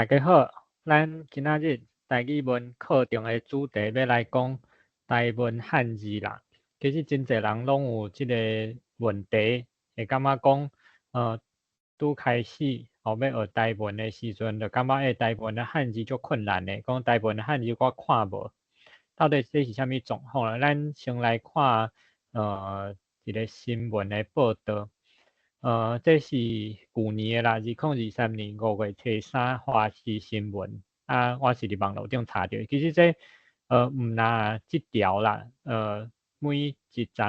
大家好，咱今仔日台語文課程的主題欲來講台文漢字啦。其實真濟人攏有這个問題，會感覺講，拄開始欲學台文的時陣，就感覺台文的漢字足困難的，講台文的漢字我看無，到底這是啥物狀況咧？咱先來看，一个新聞的報導。這是舊年的啦，2023年5月初3，華視新聞。啊，我是佇網路頂查著。其實這，毋若這條啦，每一陣仔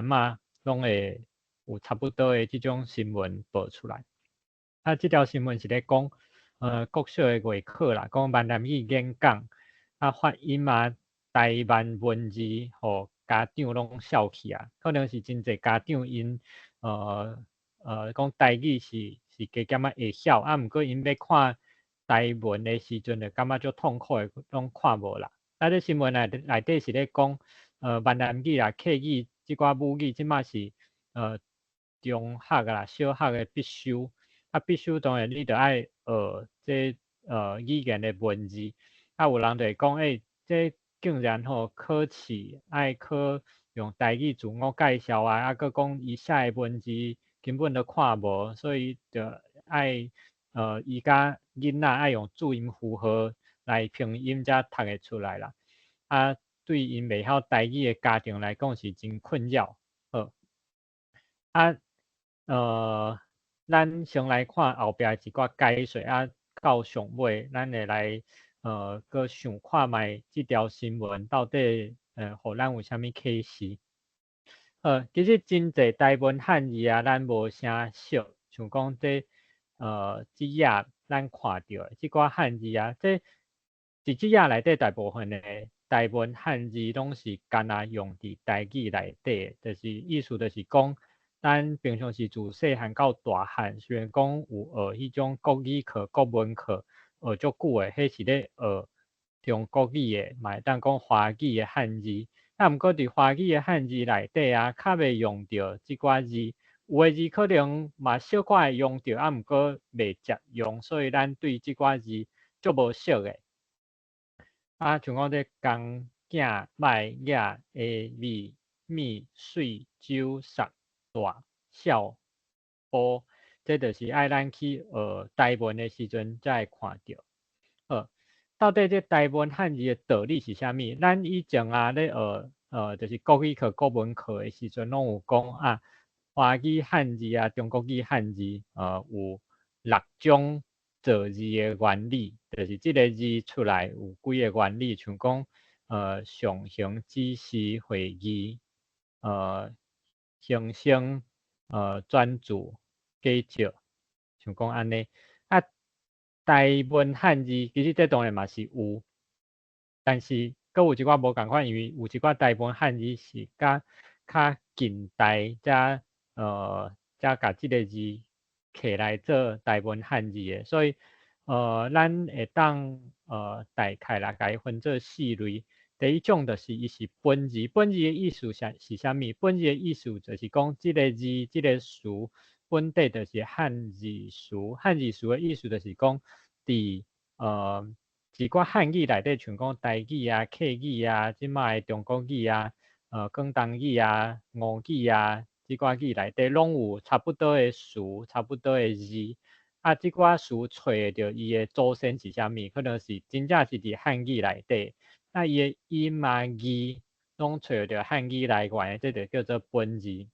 攏會有差不多的這種新聞報出來。啊，這條新聞是咧講，國小的月考啦，講閩南語演講，啊，發音啊，台灣文字，予家長攏笑去啊。可能是真濟家長𪜶，講台語是加減仔會曉，啊，毋過𪜶欲看台文的時陣，就感覺足痛苦的，攏看無啦。啊，這新聞內底是咧講，閩南語啦、客語這寡母語，這馬是中學啦、小學的必修。啊，必修當然你著愛學這語言的文字。啊，有人就會講，這竟然吼考試愛考用台語自我介紹啊，啊，閣講伊寫的文字根本都看無，所以就愛伊佮囡仔愛用注音符號來拼音才讀會出來啦。啊，對𪜶袂曉台語的家庭來講是真困擾。好，啊，咱先來看後壁一寡解說，啊，到上尾咱會來閣想看覓這條新聞到底予咱有啥物啟示。其實真濟台文漢字啊，咱無啥熟，像講這這頁咱看著的這寡漢字啊，這佇這頁內底大部分的台文漢字攏是干焦用佇台語內底，就是意思就是講，咱平常時自細漢到大漢，雖然講有學彼種國語課、國文課，學足久的，彼是咧學中國語的，嘛會當講華語的漢字。啊，毋過佇華語的漢字內底啊，較袂用著這寡字，有的字可能嘛小可會用著，啊，毋過袂捷用，所以咱對這寡字足無熟的。啊，像講這公、囝、䆀、額、下、味、物、媠、酒、捒、大、數、埔，這就是愛咱去學台文的時陣才會看著。好，到底這台文漢字的道理是啥物？咱以前啊咧學，就是國語課、國文課的時陣，攏有講啊，華語漢字啊、中國語漢字，有六種造字的原理，就是這个字出來有幾个原理，像講，象形、指示、會意，形聲，轉注、假借，像講按呢。啊，台文漢字其實這當然嘛是有，但是閣有一寡無仝款，因為有一寡台文漢字是較較近代才才共這个字摕來做台文漢字的，所以咱會當大概來共伊分做四類。第一種就是伊是本字，本字的意思是啥物？本字的意思就是講這个字、這个詞本底就是漢字詞。漢字詞的意思就是講，佇一寡漢語內底，像講台語啊、客語啊、這擺的中國語啊、廣東語啊、吳語啊，這寡語內底攏有差不多的詞、差不多的字。啊，這寡詞揣會著伊的祖先是啥物？可能是真正是佇漢語內底。啊，伊的音啊字攏揣著漢語來源的，這就叫做本字。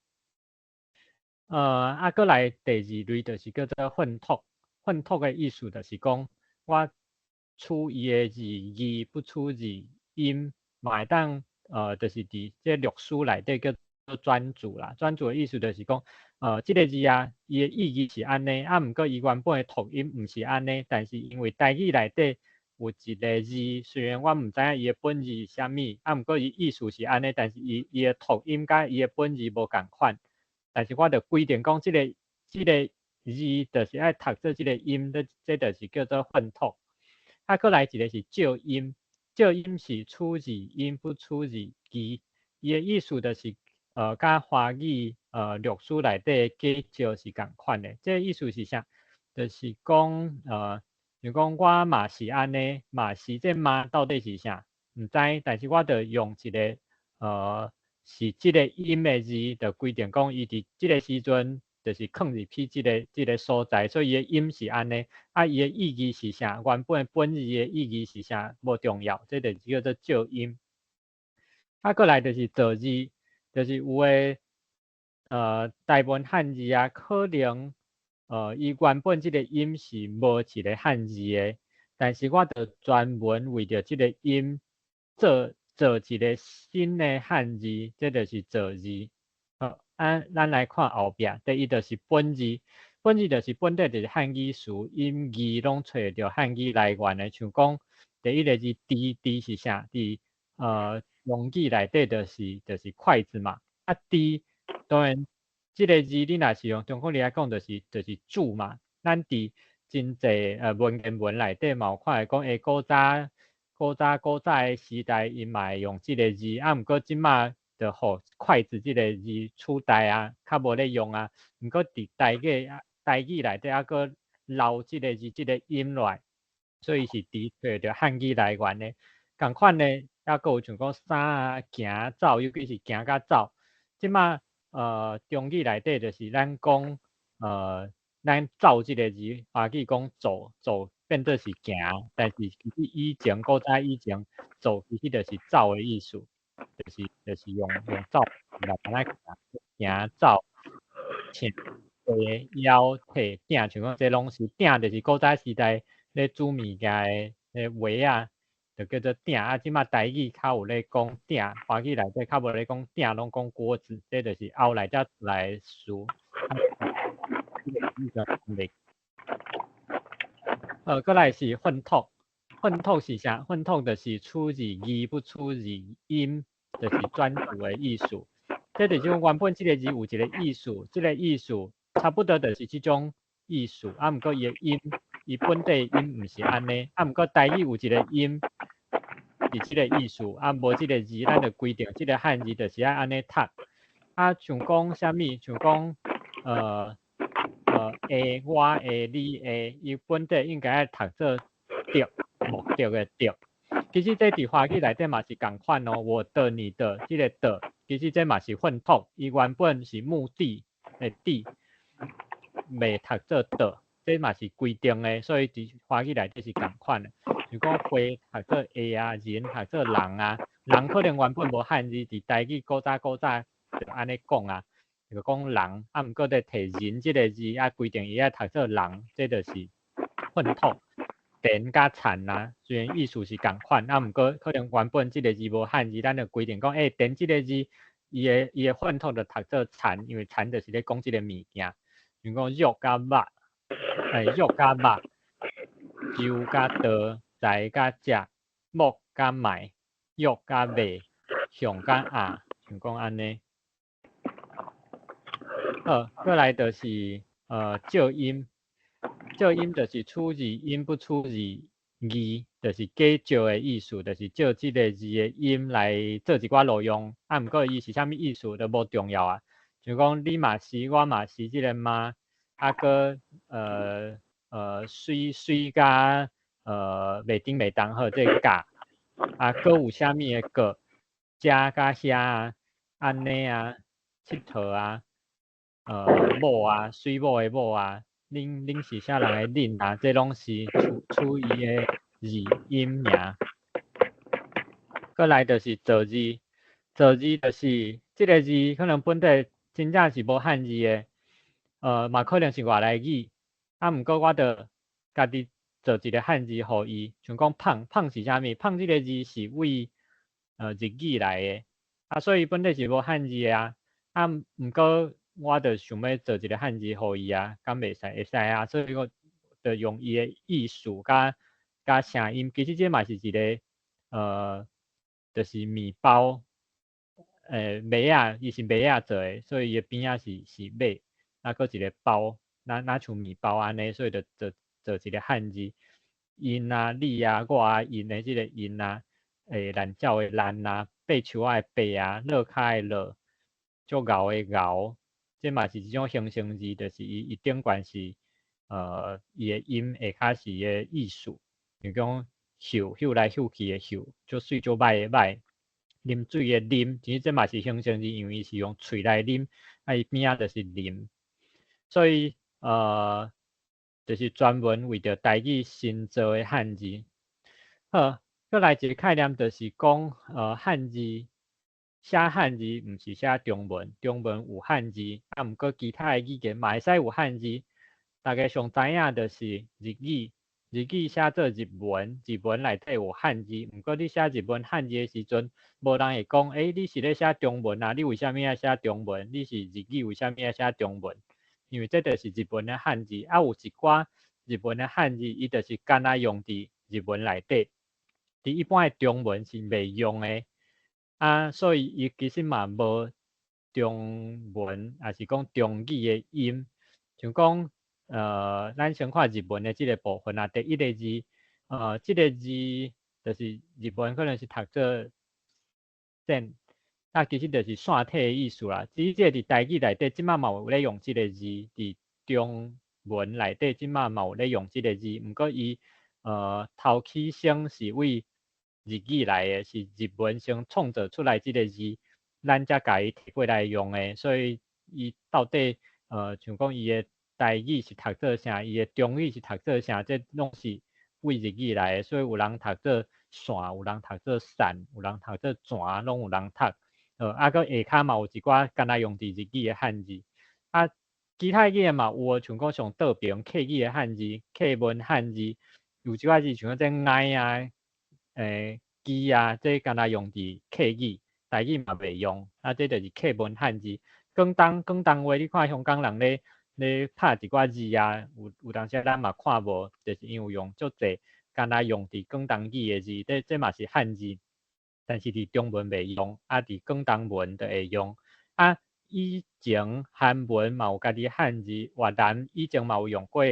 啊，閣來第二類就是叫做混讀。混讀的意思就是講，我取伊的字義，不取字音，嘛會當就是佇這律師內底叫做轉注啦。轉注的意思就是講，這个字啊，伊的意義是按呢，啊，毋過伊原本的讀音毋是按呢，但是因為台語內底有一个字，雖然我毋知影伊的本字是啥物，啊，毋過伊意思是按呢，但是伊的讀音佮伊的本字無仝款，但是我著規定講，這个字就是愛讀做這个音，這就是叫做混讀。啊，閣來一个是借音，借音是取字音不取字義，伊的意思就是，佮華語律師內底的假借是仝款的。這个意思是啥？就是講，像講我嘛是按呢，嘛是這嘛到底是啥？毋知，但是我著用一个是這个音的字，就規定講伊佇這个時陣就是囥入去這个所在，所以伊的音是按呢。啊，伊的意義是啥？原本的本字的意義是啥？無重要，這就是叫做借音。啊，閣來就是造字，就是有的台灣漢字啊，可能伊原本這个音是無一个漢字的，但是我就專門為著這个音做一个新的漢字，這就是造字。好，啊，咱來看後壁，第一就是本字，本字就是本底就是漢語詞音義攏揣會著漢語來源的，像講第一个字箸，箸是啥？佇中語內底就是筷子嘛。啊，箸當然這个字你若是用中國字來講，就是箸嘛。咱佇真濟文言文內底嘛有看會講，古早的時代，𪜶嘛會用這个字，啊，毋過這馬就予筷子這个字取代啊，較無咧用啊。毋過佇台語內底猶閣留這个字、這个音落來，所以是佇揣著漢語來源的。仝款的，猶閣有像講衫啊、行、走，尤其是行佮走。這馬中語內底就是咱講咱走這个字，華語講走走變做是行，但是其實以前古早以前走其實就是走的意思，就是用走來來行走、請、坐、枵、退、鼎，像講這攏是鼎，就是古早時代咧煮物件的鍋仔，就叫做鼎。啊，這馬台語較有咧講鼎，華語內底較無咧講鼎，攏講鍋子，這就是後來才出來的詞。閣來是訓讀，訓讀是啥？訓讀就是取自義不取自音，就是轉字的意思。這就是講原本這个字有一个意思，這个意思差不多就是這種意思。啊，毋過伊的音，伊本底音毋是按呢。啊，毋過台語有一个音是這个意思，啊，無這个字，咱就規定這个漢字就是愛按呢讀。啊，像講啥物？像講會，我會，你會，伊本底應該愛讀做著，目著的著。其實這佇華語內底嘛是仝款哦。我的、你的，這个的，其實這嘛是訓讀，伊原本是目的的地，袂讀做的，這嘛是規定的，所以佇華語內底是仝款的。像講花讀做會啊，人讀做人啊，人可能原本無漢字，佇台語古早就按呢講啊。就講人，啊，毋過咧提人這个字，啊，規定伊愛讀做人，這就是訓讀。田佮田啊，雖然意思是仝款，啊，毋過可能原本這个字無漢字，咱就規定講，欸，田這个字，伊的訓讀就讀做田，因為田就是咧講這個物件。像講肉佮肉，肉佮肉，就佮道，才佮食，木佮麥，玉佮麥，向佮鴨，像講按呢。好，閣來就是借音，借音就是取自音不取自義，就是假借的意思，就是借這个字的音來做一寡路用。啊，毋過伊是啥物意思都無重要啊。像講你嘛是，我嘛是這个嘛，啊，閣水水佮袂叮袂當好，這个佮，啊，閣有啥物的閣，遮佮遐啊，按呢啊，𨑨迌啊。某啊，水某的某啊，恁是啥人的恁啊？這攏是取伊的字音爾。閣來就是造字，造字就是這个字可能本底真正是無漢字的，嘛可能是外來語，啊，毋過我著家己造一个漢字予伊，像講麭，麭是啥物？麭這个字是為日語來的，啊，所以本底是無漢字的啊，啊，毋過我著想欲造一个漢字予伊啊，敢袂使？會使啊，所以我著用伊的意思佮聲音，其實這嘛是一个就是麵包，麥仔，伊是麥仔做的，所以伊的邊仔是麥，啊，閣一个包，若像麵包按呢，所以就做一个漢字，𪜶啊、你啊、我啊、𪜶的這个𪜶啊，爛鳥的爛啊，爬樹仔的爬啊，落跤的落，足𠢕的𠢕。這嘛是一種形聲字，就是伊頂懸是伊的音下跤是伊的意思，像講嗅嗅來嗅去的嗅，足媠足䆀的䆀，啉水的啉，其實這嘛是形聲字，因為伊是用喙來啉，啊伊邊仔就是啉，所以就是專門為著台語新造的漢字。好，閣來一個概念，就是講，漢字寫漢字毋是寫中文，中文有漢字，啊，毋過其他的語言嘛會使有漢字。大家上知影就是日語，日語寫做日文，日文內底有漢字，毋過你寫日文漢字的時陣，無人會講，欸，你是咧寫中文啊？你為啥物愛寫中文？你是日語，為啥物愛寫中文？因為這就是日文的漢字，啊，有一寡日文的漢字，伊就是干焦用佇日文內底，佇一般的中文是袂用的，啊，所以伊其實嘛無中文，抑是講中語的音，像講，咱先看日文的這個部分啊，第一个字，這个字就是日文可能是讀做線，啊，其實就是線體的意思啦。至於這個佇台語內底，這馬嘛有咧用這个字，佇中文內底這馬嘛有咧用這个字，毋過伊頭起先是為日語來的，是日文先創造出來這个字，咱才共伊提過來用的，所以伊到底像講伊的台語是讀做啥，伊的中語是讀做啥，這攏是為日語來的，所以有人讀做線，有人讀做散，有人讀做泉，攏有人讀。啊，閣下跤嘛有一寡干焦用佇日語的漢字。啊，其他語言嘛有，像講上倒爿客語的漢字、客文漢字，有一寡字像講這𠊎啊、支啊，這干焦用佇客語，台語嘛袂用。啊，這就是客文漢字。廣東話，你看香港人咧拍一寡字啊，有當時咱嘛看無，就是因為用足濟干焦用佇廣東語的字，這嘛是漢字，但是佇中文袂用，啊，佇廣東文就會用。啊，以前韓文嘛有家己漢字，越南以前嘛有用過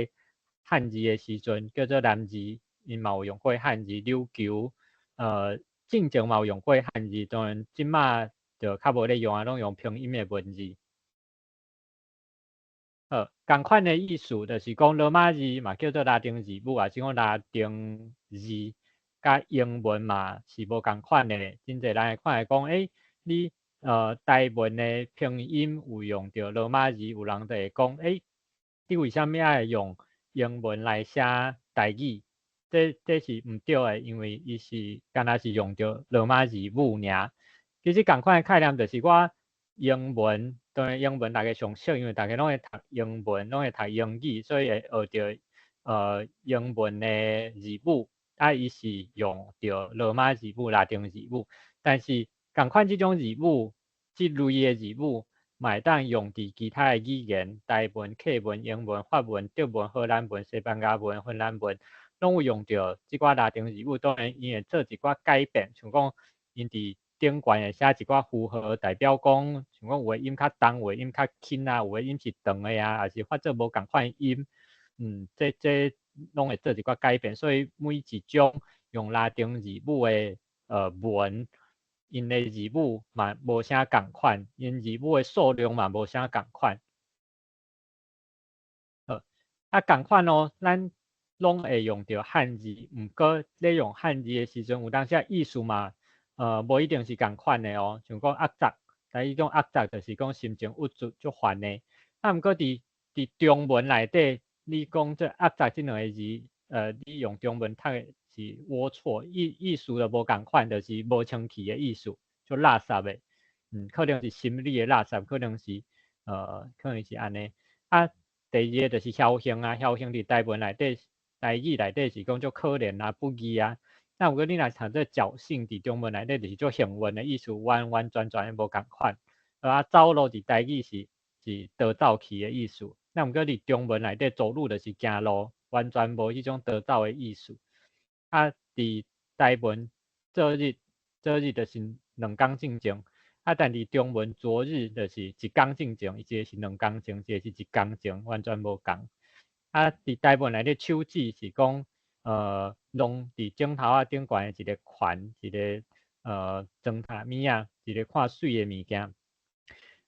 漢字的時陣，叫做南字，𪜶嘛有用過漢字。琉球進前嘛有用過漢字，當然這馬就較無咧用啊，攏用拼音的文字。好，仝款的意思就是講羅馬字嘛叫做拉丁字母，抑是講拉丁字，佮英文嘛是無仝款的。真濟人會看會講，欸，你台文的拼音有用著羅馬字，有人就會講，欸，你為啥物愛用英文來寫台語？這是毋對的，因為伊是干焦是用著羅馬字母爾。其實仝款的概念就是我英文，當然英文大家上熟，因為大家攏會讀英文，攏會讀英語，所以會學著英文的字母，啊，伊是用著羅馬字母、拉丁字母，但是仝款這種字母，這類的字母，嘛會當用佇其他的語言，台文、客文、英文、法文、德文、荷蘭文、西班牙文、芬蘭文，攏有用著這寡拉丁字母。當然，𪜶會做一寡改變，像講𪜶佇頂懸會寫一寡符號，代表講，像講有的音較重，有的音較輕啊，有的音是長的啊，抑是發做無仝款音，這攏會做一寡改變。所以每一種用拉丁字母的文，𪜶的字母嘛無啥仝款，𪜶字母的數量嘛無啥仝款。好，啊仝款哦，咱攏會用著漢字，毋過咧用漢字的時陣，有當時意思嘛，無一定是仝款的哦。像講壓雜，台語講壓雜，就是講心情鬱卒足煩的。啊，毋過佇中文內底，你講這壓雜這兩个字，你用中文讀的是齷齪，意思就無仝款，就是無清氣的意思，足垃圾的。可能是心理的垃圾，可能是按呢。啊，第二个就是僥倖啊，僥倖佇台文內底、台語內底是講足可憐啊、不義啊。那毋過你若讀做僥倖，佇中文內底就是足幸運的意思，完完全全無仝款。啊，走路佇台語是逃走去的意思，那毋過佇中文內底走路就是行路，完全無彼種逃走的意思。啊，佇台文昨日，昨日就是兩工進前，啊，但佇中文昨日就是一工進前，一个是兩工前，一个是一工前，完全無仝。啊，佇台文內底手指是講，弄佇枕頭仔頂懸的一个環，一个裝塔物仔，一个看媠的物件。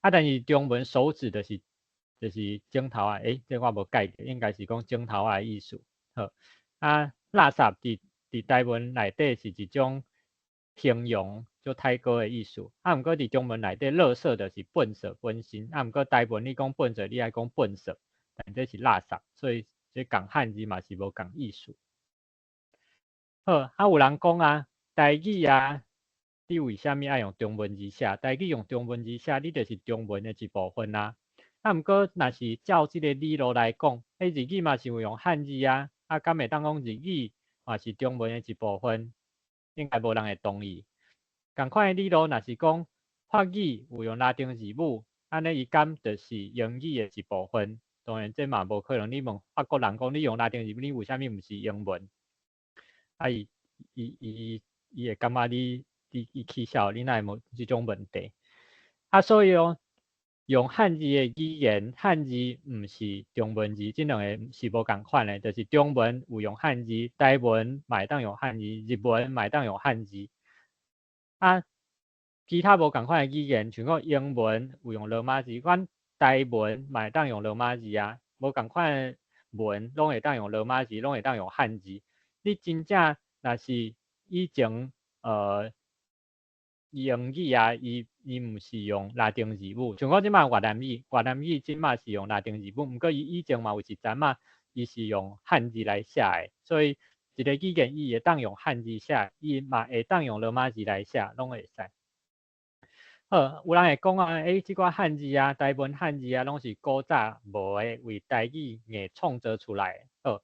啊，但是中文手指就是就是井頭仔，欸，這我無改，應該是講井頭仔的意思。好，啊，垃圾佇台文內底是一種形容足太高的意思。啊，毋過佇中文內底，垃圾就是糞埽本身。啊，毋過台文你講糞埽，你愛講糞埽，但這是垃圾，所以這仝漢字嘛是無仝意思。好，啊有人講啊，台語啊，你為啥物愛用中文字寫？台語用中文字寫，你就是中文的一部分啊。啊，毋過若是照這个理路來講，彼日語嘛是有用漢字啊，啊，敢會當講日語嘛是中文的一部分？應該無人會同意。仝款的理路，若是講法語有用拉丁字母，按呢伊敢就是英語的一部分？當然這嘛無可能。你問法國人講，你用拉丁字母，你為啥物毋是英文？啊，伊會感覺你起笑，你哪會問這種問題？啊，所以哦，用漢字的語言，漢字毋是中文字，這兩个是無仝款的。就是中文有用漢字，台文嘛會當用漢字，日文嘛會當用漢字。啊，其他無仝款的語言，像講英文有用羅馬字，阮台文嘛會當用羅馬字啊。無仝款的文攏會當用羅馬字，攏會當用漢字。你真正若是以前英語啊，伊毋是用拉丁字母，像講這擺越南語，越南語這擺是用拉丁字母，毋過伊以前嘛有一陣仔，伊是用漢字來寫的，所以一个語言伊會當用漢字寫，伊嘛會當用羅馬字來寫，攏會使。好，有人會講啊，欸，這寡漢字啊，台文漢字啊，攏是古早無的，為台語硬創造出來的。好，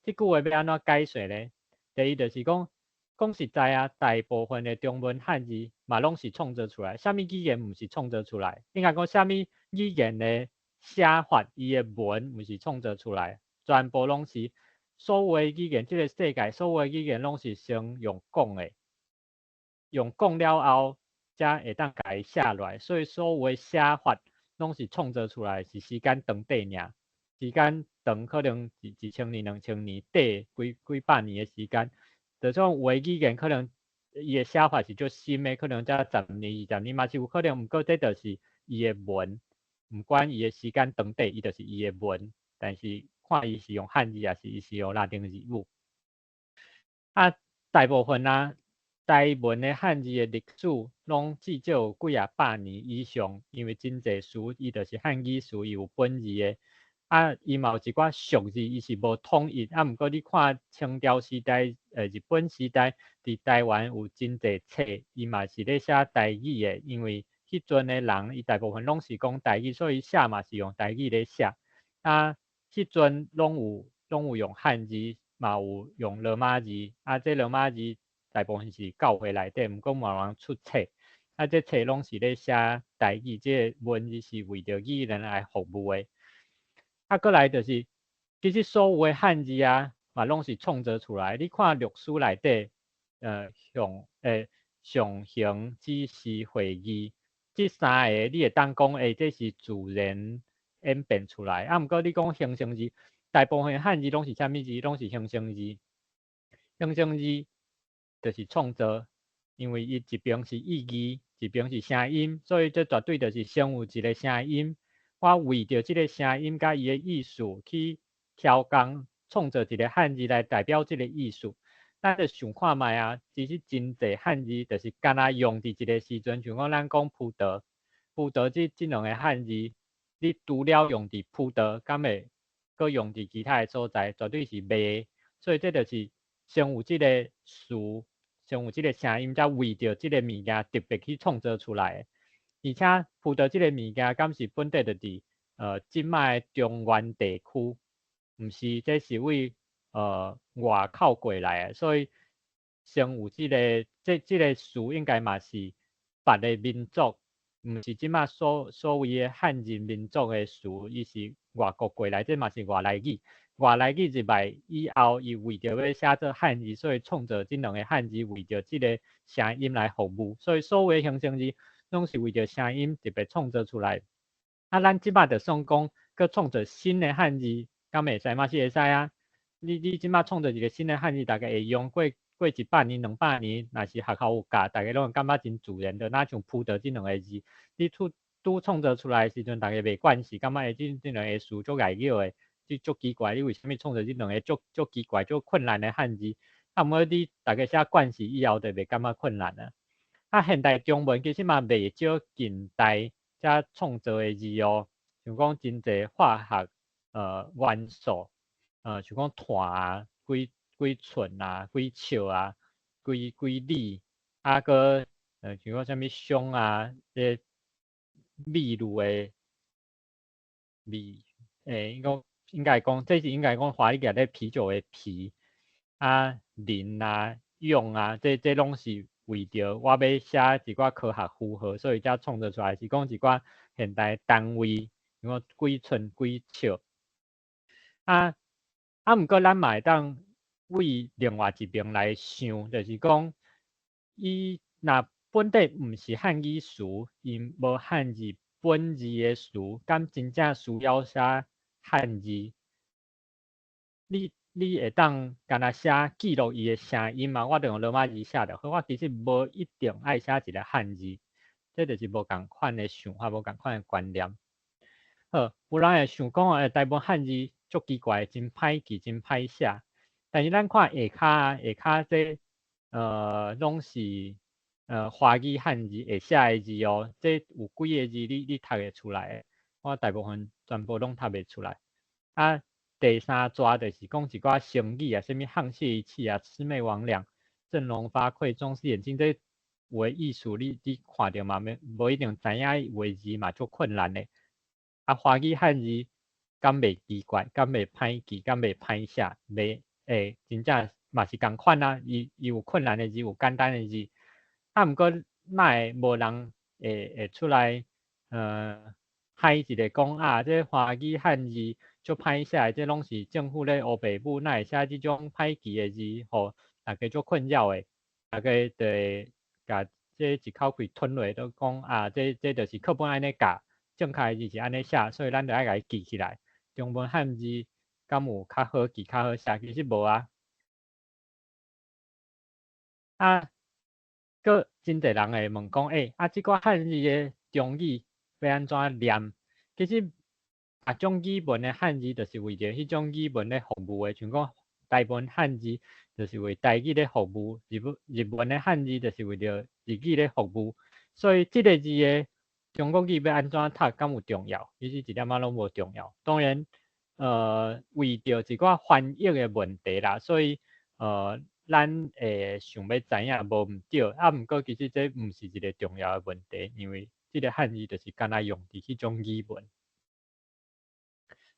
這句話欲按怎解釋呢？第一就是講，講實在啊，大部分的中文漢字嘛攏是創造出來，啥物語言毋是創造出來？應該講啥物語言的寫法，伊的文毋是創造出來，全部攏是所有的語言，這个世界所有的語言攏是先用講的，用講了後，才會當共伊寫落來。所以所有的寫法攏是創造出來，是時間長短爾，時間長可能一千年、2000年，短幾百年的時間。就像有的語言可能伊的寫法是足新的，可能才十年、20年嘛是有可能。毋過這就是伊的文，毋管伊的時間長短，伊就是伊的文。但是看伊是用漢字，抑是伊是用拉丁字母。啊，大部分啊，台文的漢字的歷史，攏至少有幾仔百年以上，因為真濟詞伊就是漢語詞，伊有本字的。啊，伊嘛有一寡俗字，伊是無統一。啊，毋過你看清朝時代、日本時代，佇台灣有真濟冊，伊嘛是咧寫台語的，因為彼陣的人，伊大部分攏是講台語，所以寫嘛是用台語咧寫。啊，彼陣攏有用漢字，嘛有用羅馬字。啊，這羅馬字大部分是教會內底，毋過嘛有人出冊。啊，這冊攏是咧寫台語，這個文字是為著語言來服務的。啊，閣來就是，其實所有的漢字啊，嘛攏是創造出來。你看歷史內底，象形、指事、會意，這三个你會當講，欸，這是自然演變出來。啊，毋過你講形聲字，大部分漢字攏是啥物字？攏是形聲字。形聲字就是創造，因為伊一邊是意義，一邊是聲音，所以這絕對就是先有一个聲音。我為著這个聲音佮伊的意思去調工，創造一个漢字來代表這个意思。咱就想看覓啊，其實真濟漢字就是干焦用佇一个時陣，像講咱講葡萄，葡萄這兩个漢字，你除了用佇葡萄，敢會閣用佇其他的所在？絕對是袂。所以這就是先有這个詞，先有這个聲音，才為著這个物件特別去創造出來的。而且葡萄這个物件，敢是本底就佇這擺的中原地區，毋是這是為外口過來的，所以先有這個詞，應該嘛是別个民族，毋是這擺所謂的漢人民族的詞，伊是外國過來，這嘛是外來語。外來語入來以後，伊為著欲寫做漢字，所以創造這兩个漢字，為著這个聲音來服務。所以所有的形聲字，攏是為著聲音特別創造出來。啊，咱這擺就算講，閣創造新的漢字，敢會使？嘛是會使啊。你這擺創造一个新的漢字，大家會用過100年、200年，若是學校有教，大家攏會感覺真自然，就若像葡萄這兩个字，你拄拄創造出來的時陣，逐家袂慣勢，感覺欸這兩个詞足礙拗的，這足奇怪，你為啥物創造這兩个足足奇怪、足困難的漢字？啊，毋過你逐家寫慣勢以後，就袂感覺困難啊。啊，現代中文其實嘛袂少近代才創造的字哦，像講真濟化學元素，像講碳啊，幾幾寸啊，幾尺啊，幾幾厘，啊閣像講啥物雙啊，這個秘魯的秘，欸，應該講，這是應該講華語舉咧啤酒的啤，啊，磷啊，氧啊，這攏是為著我欲寫一寡科學符號，所以才創造出來，是講一寡現代單位，像講幾寸幾尺。啊，毋過咱嘛會當為另外一邊來想，就是講，伊若本底毋是漢語詞，伊無漢字本字的詞，敢真正需要寫漢字？你會當干焦寫記錄伊的聲音嘛？我就用羅馬字寫就好，我其實無一定愛寫一个漢字，這就是無仝款的想法，無仝款的觀念。好，有人會想講欸，台灣漢字足奇怪，真歹記，真歹寫。但是咱看下跤啊，下跤這攏是華語漢字會寫的字哦，這有幾个字你讀會出來的？我大部分全部攏讀袂出來。啊，第三逝就是講一寡成語啊，啥物沆瀣一氣啊、魑魅魍魎、振聾發聵、壯士眼睛，這有的意思你看著嘛，無一定知影有的字嘛足困難的。啊，華語漢字敢袂奇怪，敢袂歹記，敢袂歹寫，袂欸，真正嘛是仝款啊。伊有困難的字，有簡單的字。啊，毋過哪會無人會出來，嗨一个講啊，這華語漢字足歹寫的，這攏是政府咧烏白舞，哪會寫這種歹記的字，予大家足困擾的。大家就會共這一口氣吞落，都講啊，這就是課本按呢教，正確的字是按呢寫，所以咱就愛共伊記起來。中文漢字敢有較好記、較好寫？其實無啊。啊，閣真濟人會問講，欸，啊，這寡漢字的中語欲按怎念？其實，逐種語文的漢字就是為著彼種語文咧服務的，像講台灣漢字就是為台語咧服務，日文的漢字就是為著日語咧服務。所以，這个字的中國語欲按怎讀，敢有重要？其實一點仔攏無重要。當然，為著一寡翻譯的問題啦，所以，咱會想欲知影無毋對。啊，毋過其實這毋是一个重要的問題，因為這个漢字就是干焦用佇彼種語文。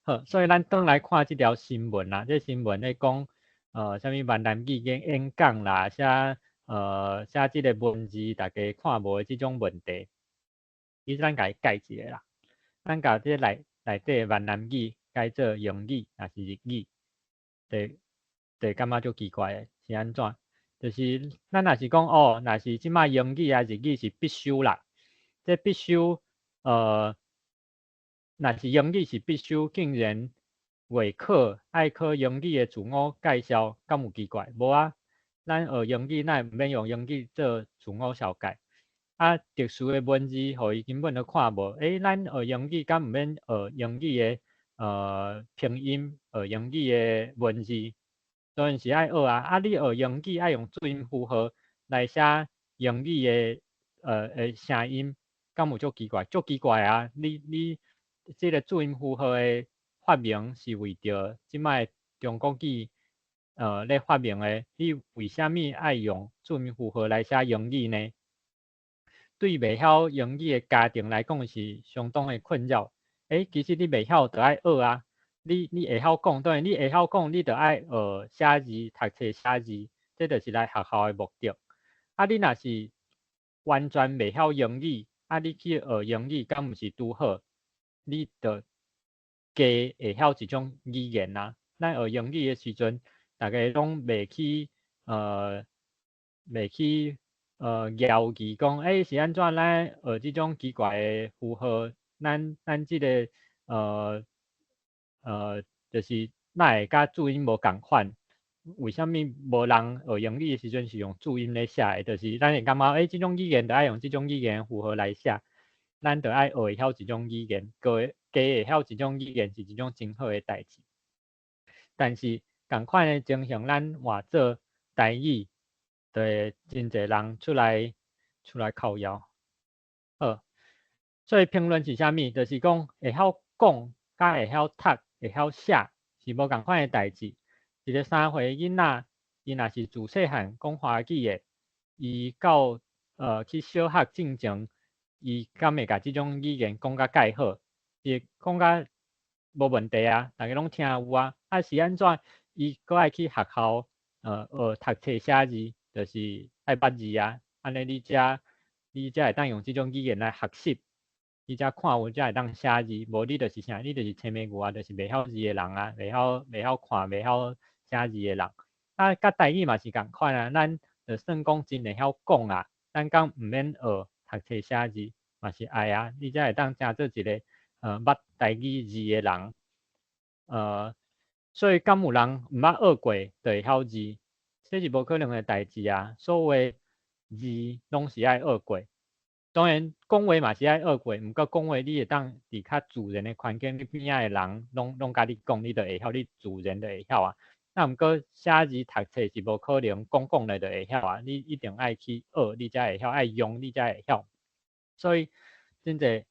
好，所以咱轉來看這條新聞啦。這新聞咧講，啥物閩南語演演講啦，寫這个文字大家看無的這種問題。其實咱共伊改一下啦，咱共這內底的閩南語改做英語，抑是日語，就感覺足奇怪的，是按怎？就是咱若是講哦，若是這擺英語啊日語是必修啦，這必修，若是英語是必修，竟然會考愛考英語的自我介紹，敢有奇怪？無啊，咱學英語，哪會毋免用英語做自我紹介？啊，特殊的文字，予伊根本都看無。欸，咱學英語敢毋免學英語的拼音，學英語的文字，當然是愛學啊。啊，你學英語愛用注音符號來寫英語的聲音，敢有足奇怪？足奇怪啊！你這个注音符號的發明是為著這擺中國語咧發明的，你為啥物愛用注音符號來寫英語呢？對袂曉英語的家庭來講是相當的困擾。欸，其實你袂曉就愛學啊！你會曉講，當然你會曉講，你就愛學寫字、讀冊寫字，這就是來學校的目的。啊，你若是完全袂曉英語，啊，你去學英語，敢毋是拄好？你就加會曉一種語言啊。咱學英語的時陣，逐家攏袂去猶豫講，欸，是按怎咱學這種奇怪的符號？咱這个就是哪會佮注音無仝款？為啥物無人學英語的時陣是用注音咧寫的？就是咱會感覺，欸，這種語言就愛用這種語言符號來寫。咱著愛學會曉一種語言，閣會加會曉一種語言是一種真好的代誌。但是仝款的情形，咱換做台語，就會真濟人出來靠腰。好，所以評論是啥物？就是講會曉講，佮會曉讀，會曉寫，是無仝款的代誌。一個3歲囡仔，伊若是自細漢講華語的，伊到去小學進前，伊敢會共這種語言講甲蓋好？伊會講甲無問題啊，逐家攏聽有啊。啊是按怎？伊閣愛去學校學讀冊寫字，就是愛捌字啊。按呢你才會當用這種語言來學習，你才看有才會當寫字。無你就是啥？你就是青牯牛啊，就是袂曉字的人啊，袂曉看、袂曉寫字的人。啊，佮台語嘛是仝款啊，咱就算講真會曉講啊，咱敢毋免學讀冊寫字，嘛是愛啊，你才會當成做一個捌台語字的人。所以敢有人毋捌學過就會曉字？這是無可能的代誌啊！所有字攏是愛學過，當然講話嘛是愛學過，毋過講話你會當佇較自然的環境，你邊仔的人攏共你講，你就會曉，你自然就會曉啊。啊，毋過寫字讀冊是無可能講講咧就會曉啊，你一定愛去學，你才會曉，愛用你才會曉。所以真濟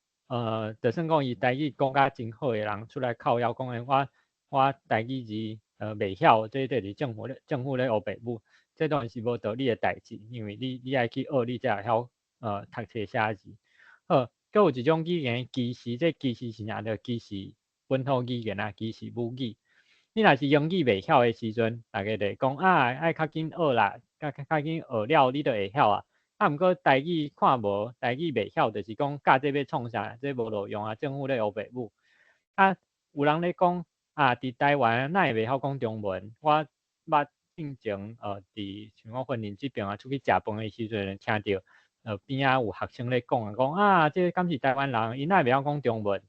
就算講伊台語講甲真好的人出來靠腰講的，我台語字袂曉，這是政府咧烏白舞，這當然是無道理的代誌，因為你愛去學，你才會曉讀冊寫字。好，閣有一種語言歧視，這歧視是啥？就歧視本土語言啊，歧視母語。你若是英語袂曉的時陣，逐家就會講啊，愛較緊學啦，較緊學了，你就會曉啊。啊，毋過台語看無，台語袂曉，就是講教這欲創啥？這無路用啊，政府咧烏白舞。啊，有人咧講啊，佇台灣哪會袂曉講中文？我捌進前佇像講雲林這爿啊，出去食飯的時陣，聽著邊仔有學生咧講啊，講啊，這敢是台灣人？伊哪會袂曉講中文？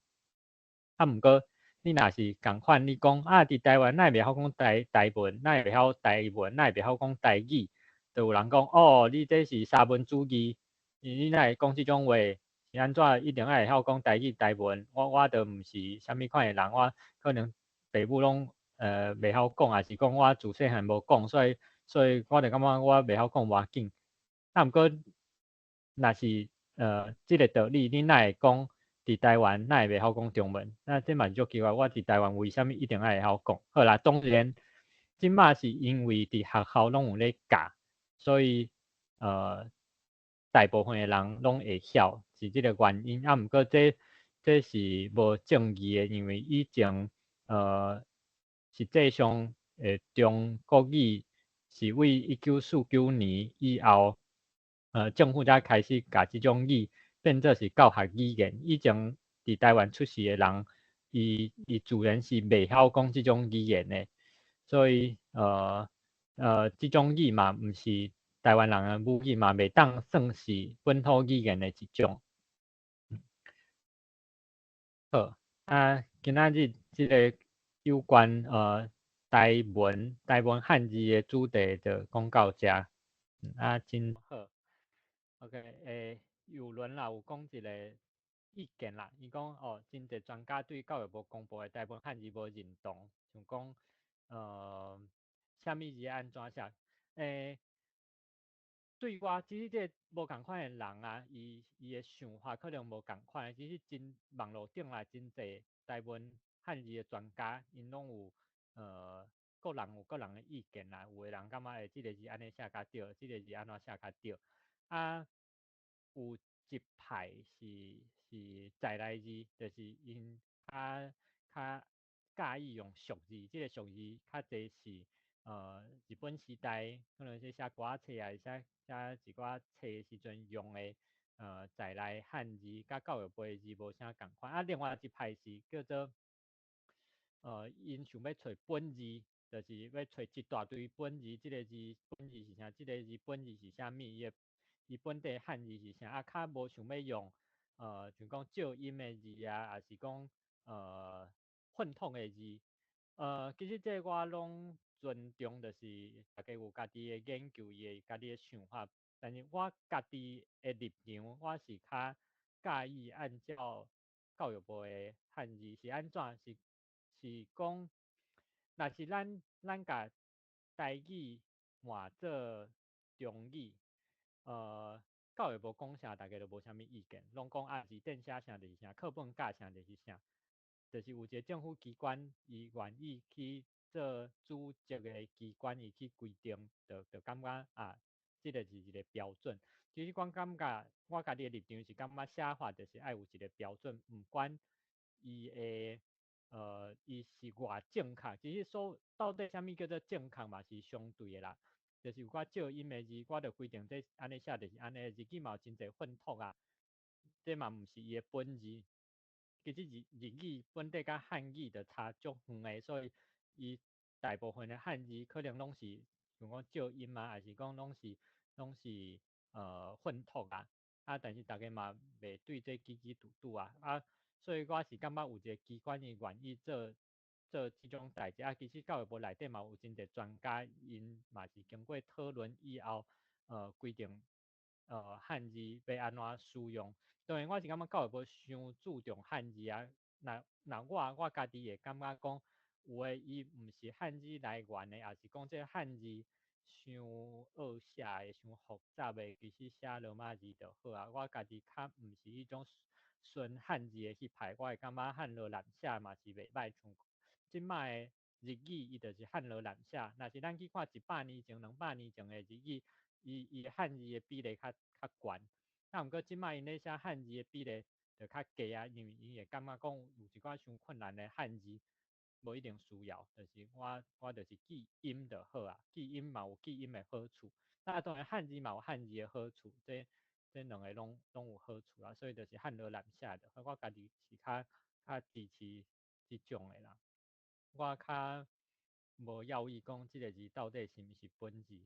啊，毋過你若是仝款，你講啊，佇台灣哪會袂曉講台文，哪會袂曉台文，哪會袂曉講台語？就有人講哦，你這是沙文主義，你哪會講這種話？是按怎一定愛會曉講台語、台文？我都毋是啥物款的人，我可能爸母攏袂曉講，抑是講我自細漢無講，所以我就感覺我袂曉講無要緊。啊，毋過若是這个道理，你哪會講佇台灣哪會袂曉講中文？那這嘛是足奇怪，我佇台灣為啥物一定愛會曉講？好啦，當然這馬是因為佇學校攏有咧教，所以大部分的人攏會曉，是這个原因。啊，毋過這是無正義的，因為以前實際上中國語是為1949年以後，政府才開始共這種語變做是教學語言。以前佇台灣出世的人，伊自然是袂曉講這種語言的，所以這種語嘛毋是台灣人的母語嘛，袂當算是本土語言的一種。好，啊，今仔日這个有關台文漢字的主題就講到遮，啊，真好。OK，有輪啦，有講一个意見啦，伊講哦，真濟專家對教育部公布的台文漢字無認同，像講啥物字按怎寫？對我其實這个無仝款的人啊，伊的想法可能無仝款。其實真網路頂來真濟台文漢字的專家，𪜶攏有各人有各人的意見啦。有的人感覺這个字按呢寫較對，這个字按怎寫較對。啊，有一派是在來字，就是𪜶較佮意用俗字，這个俗字較濟是日本時代可能是寫歌仔冊啊，寫一寡冊的時陣用的在來漢字，佮教育部的字無啥仝款。啊，另外一派是叫做𪜶想欲揣本字，就是欲揣一大堆本字，這个字本字是啥？這个字本字是啥物？伊本地漢字是啥？啊，較無想欲用像講借音的字啊，抑是講混統的字。其實這我攏尊重，就是逐家有家己的研究，伊的家己的想法。但是我家己的立場，我是較佮意按照教育部的漢字是按怎？是講，若是咱共台語換做中語，教育部講啥，大家都無啥物意見，攏講啊字典寫啥就是啥，課本教啥就是啥，就是有一個政府機關，伊願意去做主責的機關，伊去規定，就感覺啊，這個是一個標準。其實我感覺，我家己的立場是感覺寫法就是愛有一個標準，毋管伊的伊是偌正確，其實說到底啥物叫做正確嘛是相對的啦。就是有寡借音的字，我就規定這按呢寫就是按呢，日語嘛有真濟混讀啊，這嘛毋是伊的本字。其實日語本底佮漢語就差足遠的，所以伊大部分的漢字可能攏是像講借音啊，抑是講攏是混讀啊。啊，但是逐家嘛袂對這記記拄拄啊。啊，所以我是感覺有一個機關伊願意做這種代誌啊。其實教育部內底嘛有真濟專家，𪜶嘛是經過討論以後，規定漢字欲按怎使用。當然，我是感覺教育部傷注重漢字啊。若我家己會感覺講，有的伊毋是漢字來源的，抑是講這漢字傷惡寫的、傷複雜的，其實寫羅馬字就好啊。我家己較毋是彼種純漢字的彼派，我會感覺漢羅濫寫嘛是袂䆀。像這擺的日語，伊就是漢羅濫寫。若是咱去看100年前、200年前的日語，伊漢字的比例較懸。啊，毋過這擺𪜶咧寫漢字的比例就較低啊，因為𪜶會感覺講有一寡傷困難的漢字，無一定需要，就是我就是記音就好啊，記音嘛有記音的好處。啊，當然漢字嘛有漢字的好處，這兩个攏有好處啦，所以就是漢羅濫寫的。我家己是較支持這種的啦。我較無猶豫講這个字到底是毋是本字。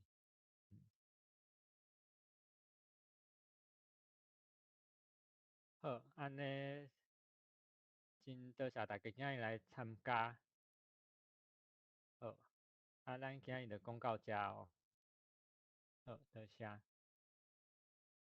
好，按呢，真多謝大家今日來參加。好，啊，咱今日就講到遮哦。好，多謝。